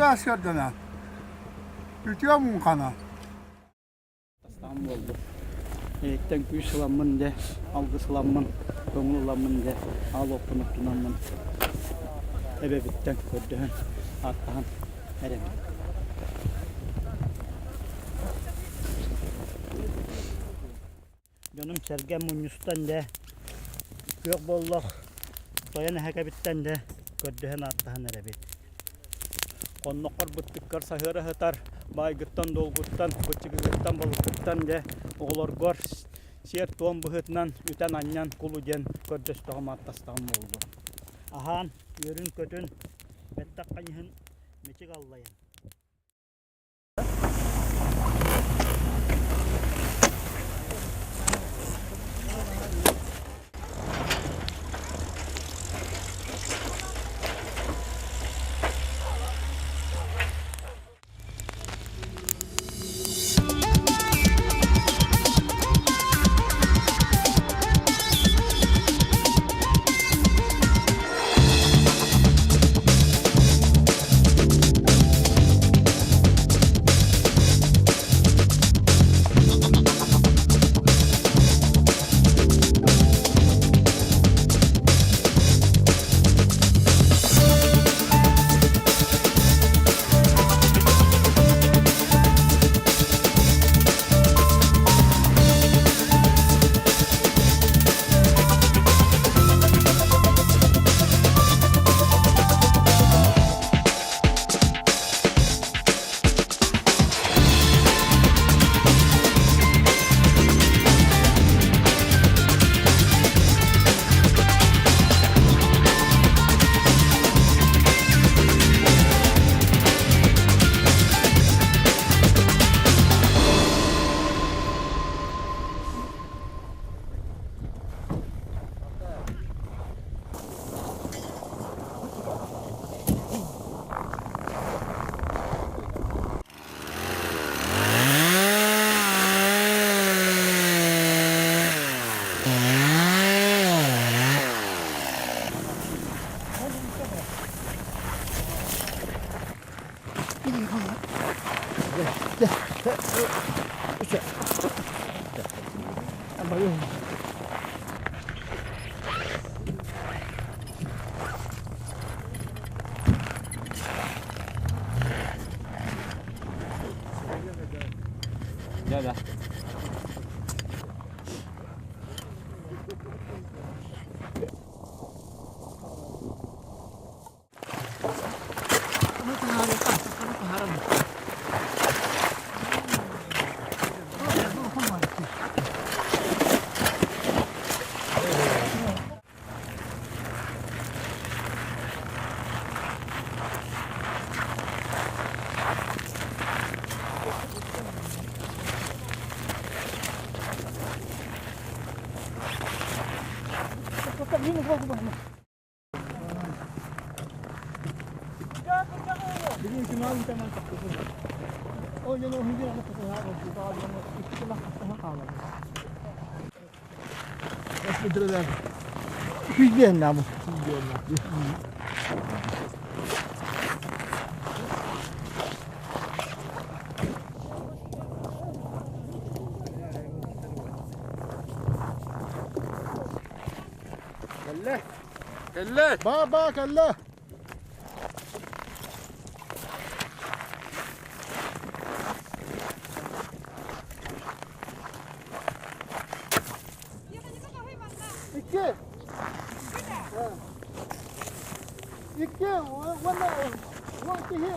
Үтүө сырдана, үтүө муҥхана. Бастаан буоллум. Эйиттэн күүс ыламмын дэ, алгыс ыламмын, көҥүл ыламмын дэ, аал уоппун оттунаммын эбэбиттэн көрдөһөн, ааттаһан эрэбин. Дьонум-сэргэм мунньустан дэ, күөх боллох тойон эһэкэбиттэн дэ көрдөһөн-ааттаһан эрэбит. Хонноххор быттыккар саһыара сытар баайгыттан-дуолгуттан, быччыгыгыттан, балыккыттан дэ оҕолоргор сиэр-туом быһыытынан үтэн-анньан кулу диэн көрдөстөҕүм-ааттастаҕым буоллун. Аһаан, үөрүн-көтүн, бэттэх хайыһын мичик аллайын. Да-да. Кэллэ. Кэллэ. Ба-ба кэллэ. Икки. Икки уонна уон киһи.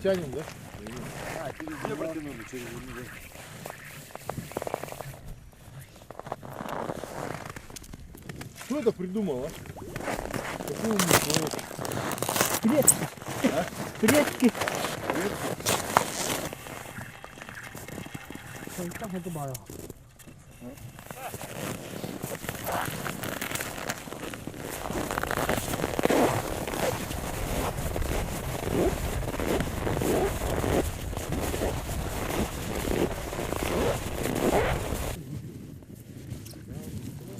Тянем, да? А, через где протянули? Через землю. Кто это придумал, а? Какой умный человек. Предки. Предки.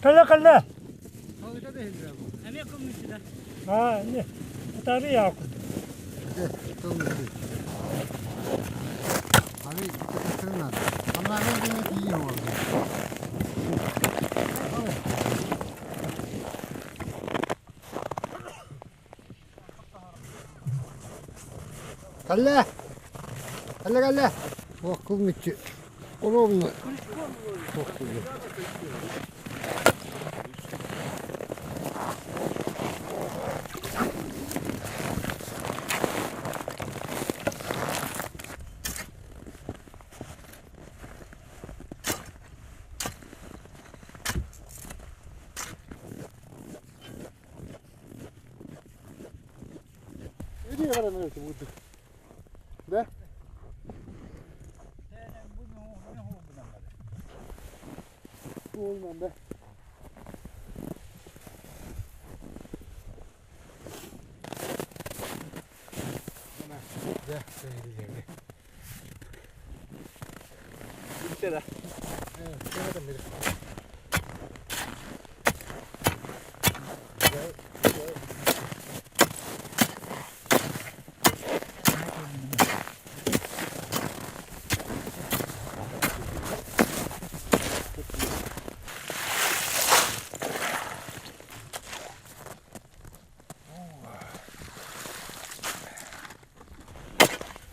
Кэллэ кэллэ. Аа, не. Утары яакут. Кэллэ! Кэллэ кэллэ! Туох кыл мүччү ровно туох кылгы. Иди, говорю, на эти буду. Да? Буолман да.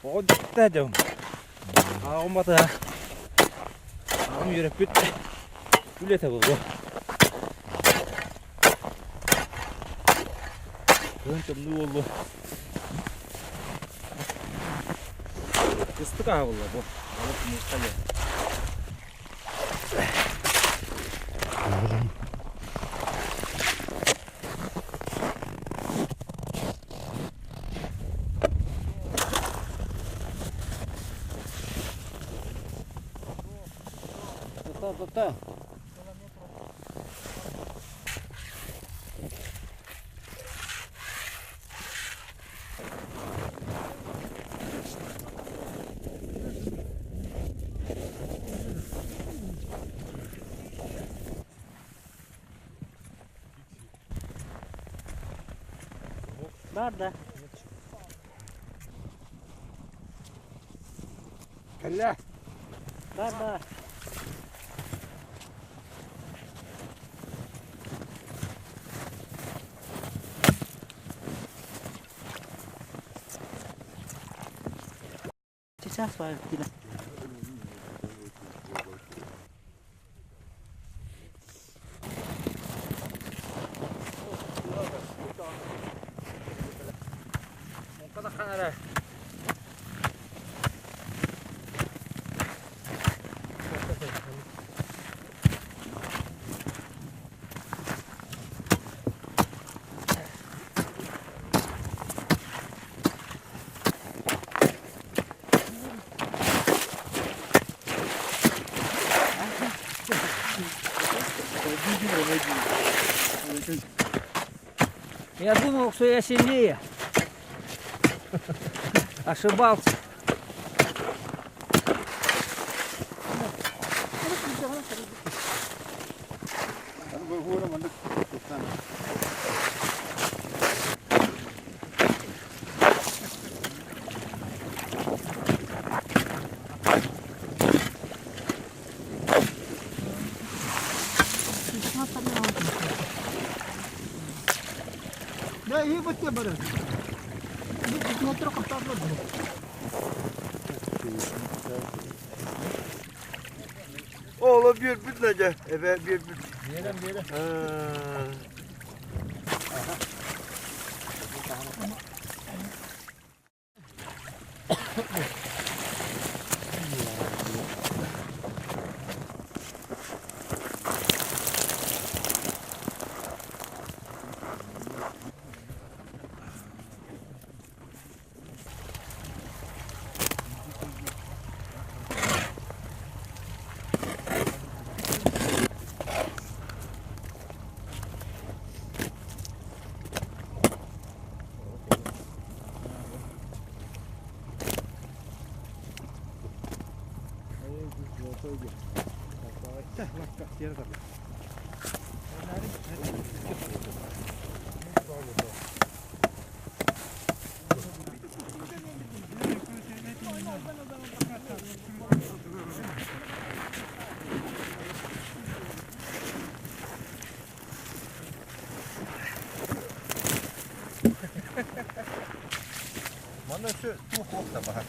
Оҕо дьиктэ дьон. Ааҕым батыһа. Аҕам үөрэппит үлэтэ буолуо. Кыһын тымныы буоллу. Кыстык аһа буолла бу. Балык муска диэн. Та-та-та. Бар да. Кэллэ! Бар бар. Сейчас бар. Я думал, что я сильнее. Ошибался. Да, и вот тебе барат. Oğlum bir bitmedi. Evet bir bit. Биэрэн биэрэн. Ha. Манна өссө туох уох да баһар.